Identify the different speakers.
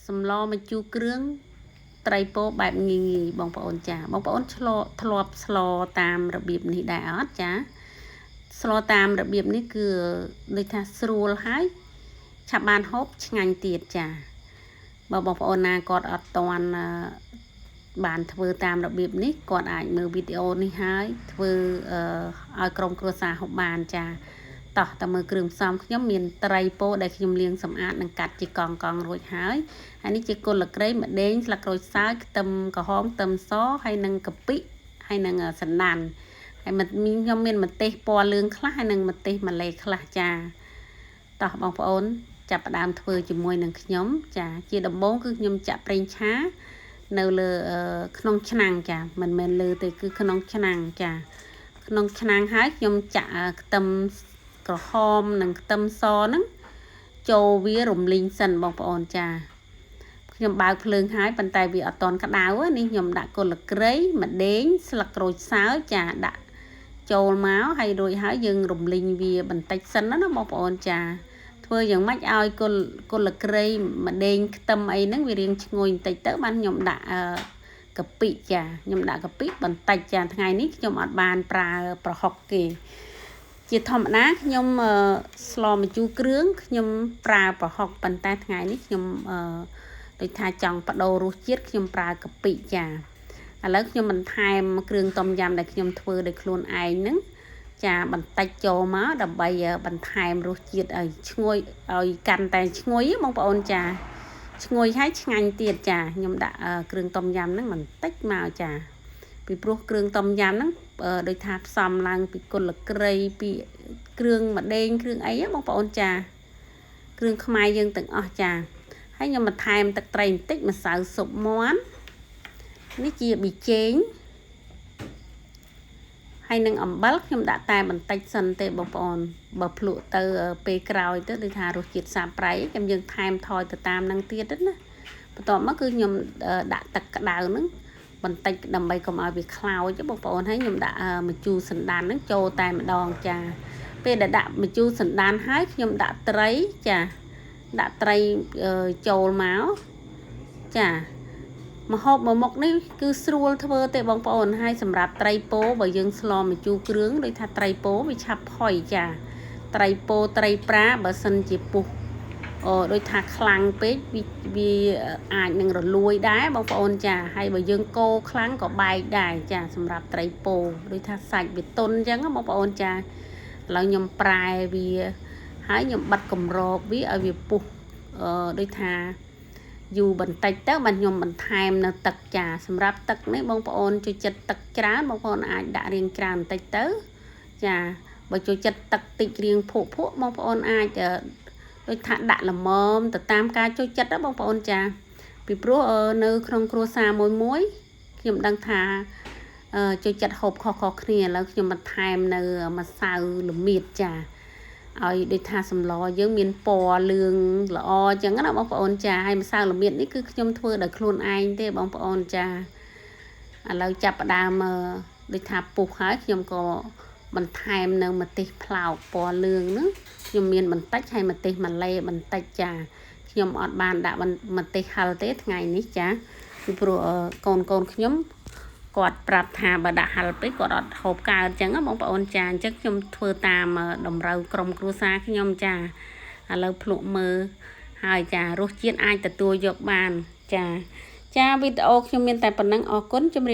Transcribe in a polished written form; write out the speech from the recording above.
Speaker 1: សម្លម្ជូរគ្រឿងត្រីពោបែបងាយងាយបងប្អូនចាបងប្អូនឆ្លធ្លាប់ស្លតាមរបៀបនេះដែរអត់ចាស្លតាមរបៀបនេះគឺដូចថាស្រួលហើយឆាប់បានហូបឆ្ងាញ់ទៀតចាបើបងប្អូនណាគាត់អត់ទាន់បានធ្វើតាមរបៀបនេះគាត់អាចមើលវីដេអូនេះហើយធ្វើឲ្យក្រុមគ្រួសារហូបបានចាតោះតើមើលគ្រឿងផ្សំខ្ញុំមានត្រីពោដែលខ្ញុំលាងសម្អាតនិងកាត់ជាកង់កង់រួចហើយហើយនេះជាគល់ក្រៃម្ដេងស្លឹកក្រូចសើចខ្ទឹមក្រហមខ្ទឹមសហើយនិងកាពិហើយនិងសណ្ដានហើយខ្ញុំមានម្ទេសពណ៌លឿងខ្លះហើយនិងម្ទេសម៉ាឡេខ្លះចាតោះបងប្អូនចាប់ផ្ដើមធ្វើជាមួយនឹងខ្ញុំចាជាដំបូងគឺខ្ញុំចាក់ប្រេងឆានៅលើក្នុងឆ្នាំងចាមិនមែនលើទេគឺក្នុងឆ្នាំងចាក្នុងឆ្នាំងហើយខ្ញុំចាក់ខ្ទឹមក្រហមនិងខ្ទឹមសហ្នឹងចូលវារំលីងសិនបងប្អូនចាខ្ញុំបើកភ្លើងហើយប៉ុន្តែវាអត់ទាន់ក្តៅនេះខ្ញុំដាក់គល់ក្រៃម្ដេងស្លឹកក្រូចសើចចាដាក់ចូលមកហើយរួចហើយយើងរំលីងវាបន្តិចសិនណាបងប្អូនចាធ្វើយ៉ាងម៉េចឲ្យគល់ក្រៃម្ដេងខ្ទឹមអីហ្នឹងវារៀងឈ្ងុយបន្តិចទៅបានខ្ញុំដាក់កាពិចាខ្ញុំដាក់កាពិបន្តិចចាថ្ងៃនេះខ្ញុំអត់បានប្រើប្រហុកទេជាធម្មតាខ្ញុំស្លម្ជូរគ្រឿងខ្ញុំប្រើប្រហុកប៉ុន្តែថ្ងៃនេះខ្ញុំដូចថាចង់បដូររសជាតិខ្ញុំប្រើកាពិចាឥឡូវខ្ញុំបន្ថែមគ្រឿងต้มយំដែលខ្ញុំធ្វើដោយខ្លួនឯងហ្នឹងចាបន្តិចចូលមកដើម្បីបន្ថែមរសជាតិឲ្យឈ្ងុយឲ្យកាន់តែឈ្ងុយបងប្អូនចាឈ្ងុយហើយឆ្ងាញ់ទៀតចាខ្ញុំដាក់គ្រឿងต้มយំហ្នឹងបន្តិចមកចាពីព្រោះគ្រឿងต้มយំហ្នឹងដូចថាផ្សំឡើងពីគល់ក្រៃពីគ្រឿងម្ដេងគ្រឿងអីបងប្អូនចាគ្រឿងខ្មែរយើងទាំងអស់ចាហើយខ្ញុំបន្ថែមទឹកត្រីបន្តិចម្សៅស៊ុបមាន់នេះជាប៊ីចេងហើយនឹងអំបិលខ្ញុំដាក់តែបន្តិចសិនទេបងប្អូនបើភ្លក់ទៅពេលក្រោយទៅដូចថារសជាតិសាបប្រៃខ្ញុំយើងថែមថយទៅតាមនឹងទៀតណាបន្ទាប់មកគឺខ្ញុំដាក់ទឹកក្តៅហ្នឹងបន្តិចដើម្បីកុំឲ្យវាខ្លោចបងប្អូនហើយខ្ញុំដាក់ម្ជូរសណ្ដានហ្នឹងចូលតែម្ដងចាពេលដែលដាក់ម្ជូរសណ្ដានហើយខ្ញុំដាក់ត្រីចាដាក់ត្រីចូលមកចាម្ហូបមួយមុខនេះគឺស្រួលធ្វើទេបងប្អូនហើយសម្រាប់ត្រីពោបើយើងស្លម្ជូរគ្រឿងដូចថាត្រីពោវាឆាប់ផុយចាត្រីពោត្រីប្រាបើសិនជាពុះដូចថាខ្លាំងពេកវាអាចនឹងរលួយដែរបងប្អូនចាហើយបើយើងកូរខ្លាំងក៏បែកដែរចាសម្រាប់ត្រីពោដូចថាសាច់វាទន់អញ្ចឹងបងប្អូនចាឥឡូវខ្ញុំប្រែវាហើយខ្ញុំបិទគម្របវាឲ្យវាពុះដូចថាយូរបន្តិចទៅបានខ្ញុំបន្ថែមនៅទឹកចាសម្រាប់ទឹកនេះបងប្អូនចូលចិត្តទឹកច្រើនបងប្អូនអាចដាក់រៀងច្រើនបន្តិចទៅចាបើចូលចិត្តទឹកតិចរៀងភក់ភក់បងប្អូនអាចដូចថាដាក់ល្មមទៅតាមការចូលចិត្តណាបងប្អូនចាពីព្រោះនៅក្នុងគ្រួសារមួយមួយខ្ញុំដឹងថាចូលចិត្តហូបខុសៗគ្នាឥឡូវខ្ញុំបន្ថែមនៅម្សៅល្មៀតចាឲ្យដូចថាសម្លយើងមានពណ៌លឿងល្អអញ្ចឹងណាបងប្អូនចាហើយម្សៅល្មៀតនេះគឺខ្ញុំធ្វើដោយខ្លួនឯងទេបងប្អូនចាឥឡូវចាប់ផ្ដើមដូចថាពុះហើយខ្ញុំក៏បន្ថែមនៅម្ទេសផ្លោកពណ៌លឿងហ្នឹងខ្ញុំមានបន្តិចហើយម្ទេសម៉ាឡេបន្តិចចាខ្ញុំអត់បានដាក់ម្ទេសហឹរទេថ្ងៃនេះចាពីព្រោះកូនខ្ញុំគាត់ប្រាប់ថាបើដាក់ហឹរពេកគាត់អត់ហូបកើតអញ្ចឹងបងប្អូនចាអញ្ចឹងខ្ញុំធ្វើតាមតម្រូវក្រុមគ្រួសារខ្ញុំចាឥឡូវភ្លក់មើលហើយចារសជាតិអាចទទួលយកបានចាចាវីដេអូខ្ញុំមានតែប៉ុណ្ណឹងអរគុណជម្រាប